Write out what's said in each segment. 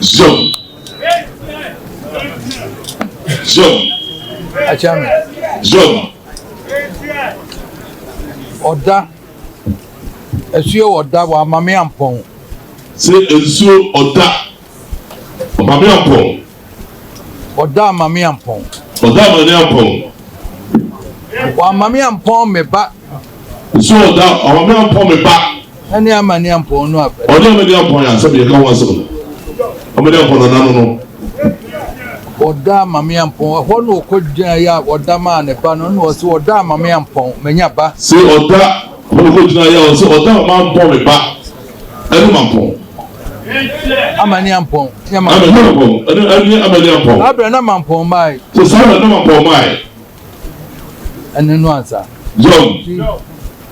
Zion. Zion. Akyame. Zion. Ɔda. Asuo ɔda wɔ Amame Ampɔn. Sɛ nsuo ɔda Amame Ampɔn. Ɔda Amame Ampɔn. Ɔda Amame Ampɔn. Wɔ Amame Ampɔn me ba. Nsuo ɔda Amame Ampɔn me ba. Ɛne Amane Ampɔn no a. Ɔne Amane Ampɔn yɛ asɛm yɛ ka ho asɛm no. Amane Ampɔn nana no no. Ɔda Amame Ampɔn ɛhɔ na ɔkɔ gyina yɛ a ɔda maa ne ba no na ɔsɛ ɔda Amame Ampɔn manya ba. Se ɔda hɔ na ɔkɔ gyina yɛ a ɔsɛ ɔda Amame Ampɔn me ba ɛne Mampɔn. Amane Ampɔn ne Amane Ampɔn ɛne ɛne Amane Ampɔn. Saa berɛ na Mampɔn mae. Sɛ saa berɛ na Mampɔn mae. Ɛne no ansa. Yɔm.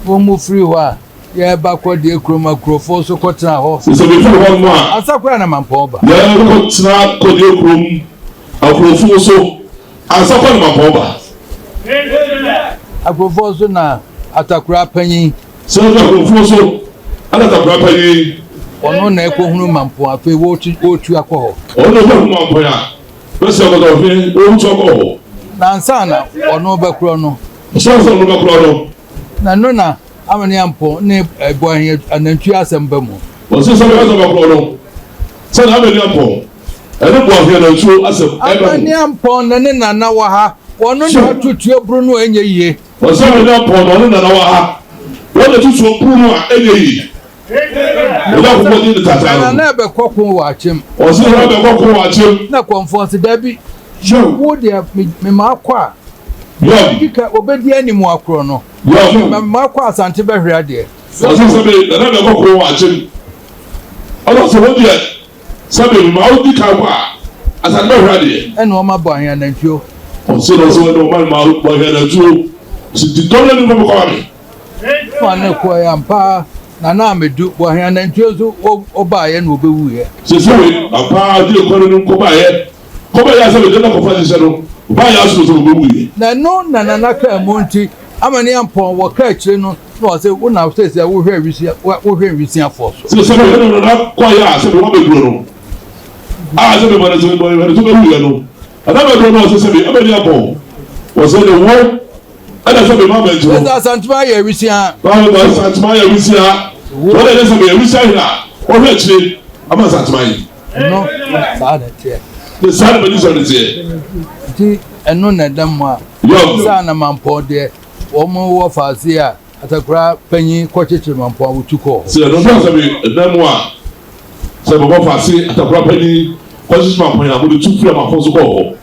Wɔn mu firi hɔ a. Yɛreba kɔ deɛ kurom akurofoɔ nso kɔtena hɔ. Sɛ sɛ mefiri hɔ nom a. Ansa koraa na Mampɔn ba. Yɛrekɔtena kɔ deɛ kurom akurofoɔ so ansa koraa na Mampɔn ba. Akurofoɔ so na Atakora panyin. Sɛ ɔkɔ akurofoɔ so ɛna Atakora panyin. Ɔno na ɛkɔhunu Mampɔn afei wɔretu wɔretu akɔ hɔ. Ɔno na ɛkɔhunu Mampɔn a bɛsɛ ɔkɔtɔ ɔhene wɔretu akɔ hɔ. Na ansa na ɔno bɛkorɔ no. Ansa na ɔno bɛkorɔ no. Na ɛno na Amaniampɔn ne Boahen anantwie asɛm ba mu. Wɔse sɛ bɛka sɛ bɛkorɔ no sɛ na Amaniampɔn ne Boahen anantwie asɛm ɛba mu. Amaniampɔn na ne nana wɔ ha, wɔno na ɔto tuo bunu no a ɛnyɛ yie. Wɔse Amaniampɔn na ɔne nana wɔ ha, wɔn na ɛto tuo bunu no a ɛnyɛ yie. Wɔde akokɔ din de taataa no. Na nana ɛbɛkɔ ko wɔ Akyem. Wɔse nana bɛkɔ ko wɔ Akyem. Na kɔmfoɔ se dabi, wo deɛ mema akɔ a, obɛdi anim akorɔ no. Yɔn. Na makɔ Asante bɛhwere adeɛ. Ɔse sɛbe Nana bɛkɔ ko wɔ Akyem. Ɔna ɔse wo deɛ sɛbe mema wo di kan kɔ a Asante bɛhwere adeɛ. Ɛna ɔma bɔ aheanantwio. Ɔse na ɔse ɛna ɔma ma bɔ aheanantwio. Ɔse di dɔm no anim fa me kɔ ma me. Ɔma ne kɔɛ ampa ara Nana Amedu bɔ aheanantwio nso ɔbaeɛ na ɔbɛwuiɛ. Sese wei ampa ara ɔdi kɔ no anim kɔ baeɛ. Kɔba yɛ asɛm ɛdɛn na kɔfa hyehyɛ no ɔbaa yɛ asom sɛ ɔbɛwu yɛ. Na ɛno na Nana kaa mu nti Amaniampɔn wɔ kaa akyire no na ɔse wo na seesei wohwɛ awisia wohwɛ nwisiafoɔ so. Sɛ sɛbe ɛno na Nana kɔ yɛ a sɛbe wabɛduro no a sɛbe bɔne sɛbe bɔne bɔne so bɛwu yɛ no Nana bɛduro no ɔse sɛbe Amaniampɔn wɔ sɛ ne wo ɛna sɛbe ma mɛnti hɔ. Sɛ Asantuma yɛ awisia. Sɛ Asantuma yɛ awisia wɔn na ɛnyɛ sɛbe awisia hene a wɔhwɛ akyire ama Asantuma yi. Ɛno saa na ɛteɛ. Ne saa na m'ani sɔ ne teɛ. Nti ɛno na ɛda mu a. Yɔm. Saa na Mampɔn deɛ wɔn wɔ faase a Atakora panyin kɔkyekyere Mampɔn a wɔtu kɔɔ hɔ. Sɛ ɛno nso sɛ me ɛda mu a sɛ bɛbɔ faase Atakora panyin kɔkyekyere Mampɔn a wɔde tu firi Amafo so kɔɔ hɔ.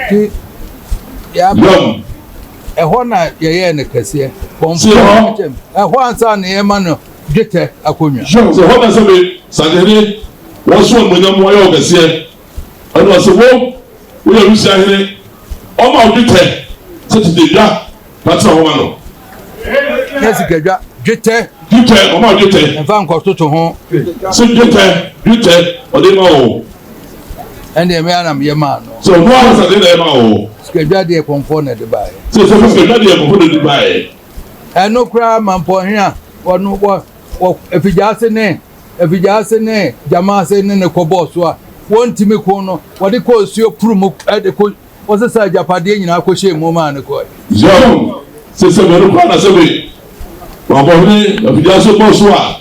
Nti yɛaba. Yɔm. Ɛhɔ na yɛyɛɛ no kɛseɛ. Si hɔ. Ɛhɔ ansa na yɛma no. Dwetɛ akonnwa. Sɛ hɔ na sɛ me sahene wɔso animuonyam wɔayɛ wo kɛseɛ, ɛna ɔse wo, woyɛ Rusia hene, ɔma wo dwetɛ sɛ tete dwa fa tena hɔ ma no. Nyɛ sikadwa, dwetɛ. Dwetɛ, ɔma wo dwetɛ. Mfa nkɔtoto ho. Sɛ dwetɛ, dwetɛ, ɔde ma wo. Ɛndeɛ me ara na meyɛ maa no. Sɛ ɔno ara sɛ de na ɛma wo. Sikadwa deɛ kɔmfoɔ na ɛde baeɛ. Sɛ sɛ sikadwa deɛ kɔmfoɔ na ɛde baeɛ. Ɛno koraa ma mpɔnhene a wɔno wɔ wɔ afigyaase ne afigyaase ne gyamaase ne ne kɔbɔɔ so a wɔntumi ko no, wɔde kɔɔ nsuo puru mu de kɔ wɔsesa agyapadeɛ nyinaa kɔhyɛɛ mu maa no kɔe. Zion, sɛ sɛ mɛno koraa na sɛ me mampɔhene afigyaase bɔɔ so a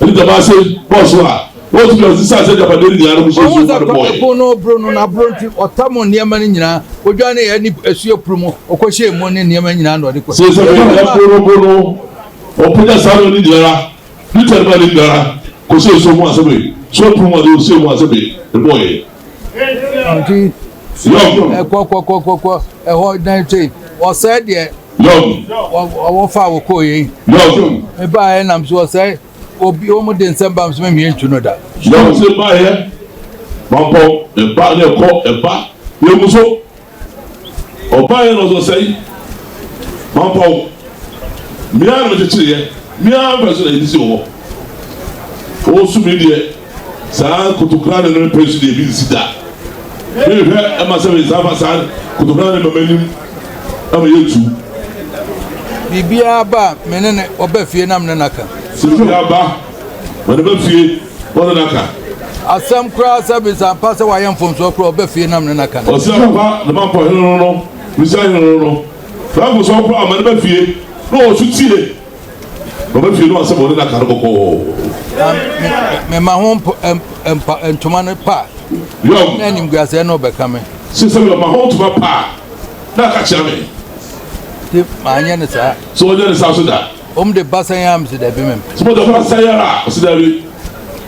ɛne gyamaase bɔɔ so a wɔntumi ɔsesa sɛ agyapadeɛ no nyinaa no kɔhyɛɛ Ɔhuu nsuo mu sɛ ma no bɔɔe. ɛpo no reboro no, n'aboro nti, ɔtam nneɛma no nyinaa, ɔdwaneeɛ ne asuo puru mu, ɔkɔhyɛɛ mu ne nneɛma nyinaa na ɔde kɔe. Sɛ sɛ me ɛpo no boro no, Ɔpagya saa nneɛma no nyinara, ne tɛrɛma no nyinara, kɔhyɛɛ nsuo mu ansa me nsuo pono mu ade ɔhyɛɛ mu ansa me ɛbɔeɛ. Nti Yɔm. ɛkɔ kɔ kɔ kɔ kɔ ɛhɔ na nti ɔsɛe deɛ Yɔm. wɔfa a wɔkɔɔ yei. Yɔm. Mebaeɛ nam so ɔsɛe obi wɔn de nsɛm ba me so memie ntu no da. Yɔm sɛ baeɛ mampɔ ɛba ne ɛkɔ ɛba yɛmu so. Ɔbaeɛ na ɔsɛ ɔsɛe mampaw. Me ara na mekyekyereeɛ, me ara mfa so na yɛde si wɔ hɔ. Ɔresu me deɛ, saa kotokra ne no pɛ so deɛ ebi nsi da. Mehwɛ ɛma sɛ me saa fa saa kotokra ne ma m'anim ama yɛtu. Biribiara ba a, me ne no, ɔba fie na me ne no aka. Sɛ biribiara ba. Ma ne ba fie na ɔne no aka. Asɛm koraa sɛ bisa ampa sɛ wayɛ mfomsoɔ koraa ɔba fie nam ne no aka no. Ɔse ampa ne ba mpɔhene no no bisa hene no no saa mfomsoɔ koraa ma ne ba fie na ɔso tie na ɔba fie na wasɛm ɔne no aka no bɔkɔɔ. Na me ma ho mpa ntoma no pa Yɔm. na animguaseɛ no ɔbɛka me. Se sɛ mema ho ntoma pa a na aka kyerɛ me. Nti manyɛ no saa. So ɔnyɛ no saa so da. Wɔn de ba sɛn ara mese dabi mempɛ. Sɛ wɔde ba sɛn ara a ɔse dabi.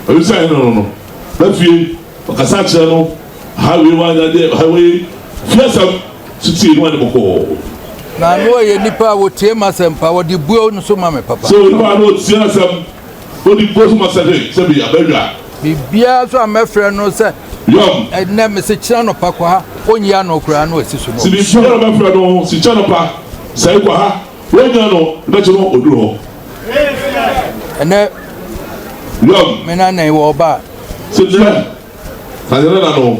Ɔbisa hene no no ba fie ɔkasa kyerɛ no ha wei wanya deɛ ha wei fie asɛm so tie no ane bɔkɔɔ. Na no ɔyɛ nipa a wɔtie m'asɛm pa wɔde buo no so ma me papa. Sɛ onipa a na ɔtie asɛm wɔde buo so ma sɛbe sɛbe abadwa. Biribiara so a mɛfrɛ no sɛ Yɔm. ɛnɛ mese kyena nɔpa kɔ ha ɔnyi ano koraa na wasi so no. Sɛ biribiara mɛfrɛ no si kyɛ nɔpa sɛe kɔ ha. Wonya no bɛkye no oduru hɔ. Ɛnɛ Yɔm. Me na nɛn wɔ ɔba a. Sɛ nɛ na yɛrɛ na no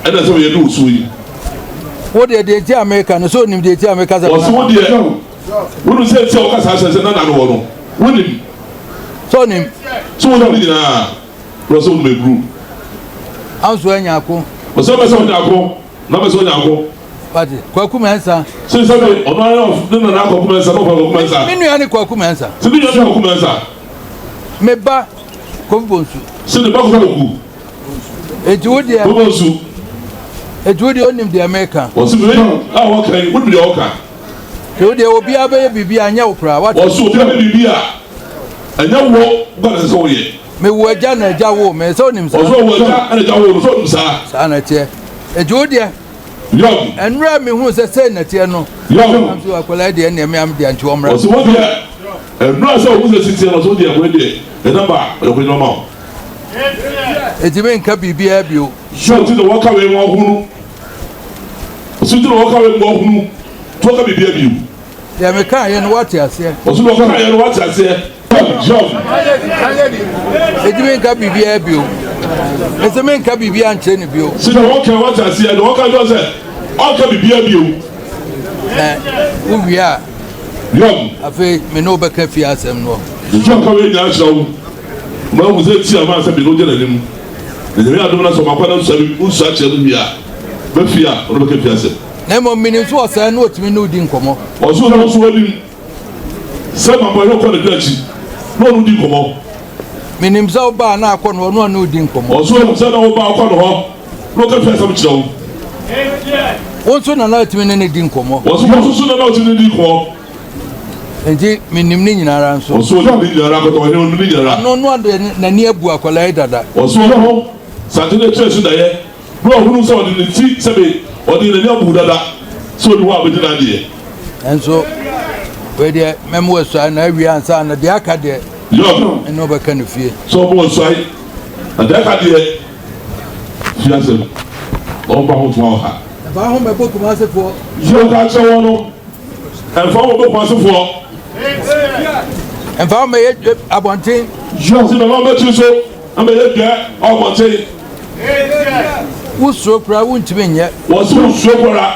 ɛna sɛ yɛde wo so yi. Wo deɛ deɛ nti a meka no sɛ onim deɛ nti a meka sɛ. Ɔsɛ wo deɛ wonim sɛ nti a wɔka saa sɛ sɛ nana no wɔ no wonim. Sɛ onim. Sɛ wonim ne nyinaa na ɔsɛ wonim eburu. Anso anya ako. Ɔsɛ ɔbɛ sɛ ɔnya ako na ɔbɛ sɛ ɔnya ako. Wate, Kwaku Mensah. Sɛ sɛ me, ɔno ara ne nana Kwaku Mensah, papa Kwaku Mensah. Me nua ne Kwaku Mensah. Sɛ me nua ne Kwaku Mensah. Me ba Kofi Bonsu. Sɛ ne ba Kofi Bonsu. Eti wo deɛ. Kofi Bonsu. Eti wo deɛ onim deɛ meka. Wɔsi mi a wɔka yi, wonim deɛ ɔka. Eti wo deɛ obiara bɛyɛ biribi a nyɛ wo koraa. Wate. Wɔsi obiara bɛyɛ biribi a ɛnyɛ wo gba na ɛsɛ sɛ woyɛ. Me wo agya na agya woo me, sɛ onim saa. Wɔsi ɔwɔ agya ɛna agya woo no, sɛ onim saa. Saa na ɛteɛ. Eti wo deɛ. Yob. Ɛnora a mehuu sɛ sei na ɛteɛ no. Yob. Nam so akwadaa yi deɛ ɛnneɛ me am deɛ nti ɔmmra. Ɔsi wo deɛ ɛnora sɛ ɔhu sɛ si teɛ no ɔsi wo deɛ wei deɛ ɛna ba ɔyɛ kɔnyɛ ma wo. Eti me nka biribiara bio. Sɛ ɔti na wɔka wei ma ɔhunu. Ɔsi ti na wɔka wei ma ɔhunu. Tí wɔka biribiara bio. Deɛ meka yɛ no wate aseɛ. Ɔsi deɛ ɔka yɛ no wate aseɛ. Job. Eti mi nka biribiara bio. Eti mi nka biribiara nkyerɛ no bio. Si deɛ ɔka wate aseɛ deɛ ɔka kyerɛ sɛ ɔnka biribiara bio. Na wowie a. Job. Afei me ne wo bɛka fie asɛm no. Job ka wei nyinaa kyerɛ wo. Ma ehu sɛ ti ama sɛ bi no gyina n'anim. Na nyame adom na sɛ ɔmakwa na nsua bi nsua kyerɛ no wie a bɛfie a ɔno bɛka fie asɛm. Na mmom menim sɛ ɔsɛe na ɔtumi ne wo di nkɔmmɔ. Ɔsoro no nso anim sɛ mama yɛ ɔkɔ ne dɔ akyi na ɔne wo di nkɔmmɔ. Menim sɛ wobaa na akɔ no hɔ na ɔne wo di nkɔmmɔ. Ɔsoro nim sɛ na wobaa ɔkɔ no hɔ na ɔka fi asɛm kyerɛ wo. Wo nso na na ɔtumi ne no di nkɔmmɔ. Ɔsoro wo nso na na ɔtumi ne no di nkɔmmɔ. Enti menim ne nyinara nso. Ɔsoro nim ne nyinara akɔtɔ ɔhene ɔnim ne nyinara. Ɔno no ade n'ani abu akwadaa yi dada. Ɔsoro ho sante no akyiri so daeɛ. Berɛ a ɔhunuu sɛ ɔde ne ti sɛbe ɔde n'ani abu dada sɛ ɔni hɔ a ɔbɛdi n'adeɛ. Nanso wei deɛ mɛma wasuae na awie ansa na deɛ aka deɛ Yob. ɛne ɔbɛka no fie. Sɛ ɔma wasuae na deɛ aka deɛ fie asɛm na ɔmfa ho ntoa ɔha. Ɛmfa ho mmɛbɔ Kumasefoɔ. Sɛ ɔka kyerɛ wɔn no, ɛmfa ho mmɛbɔ Kumasefoɔ. Ɛmfa ho mmɛyɛ abɔnten. Sɛ mɛma wɔbɛkyi so na mɛyɛ dwa abɔnten. Wosuro koraa wontumi nyɛ. Wɔse wosuro koraa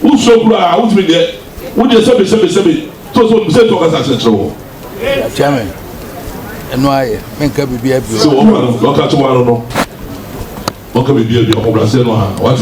wosuro koraa wontumi nyɛ. Wo deɛ sɛbe sɛbe sɛbe so so sɛ nti ɔkasa asɛ kyerɛ wɔ. Akyɛ me ɛno ayɛ menka biribiara bio. Sɛ wɔn ano wɔka to wɔn ano no wɔka biribiara bio ahobrɛaseɛ no a wate.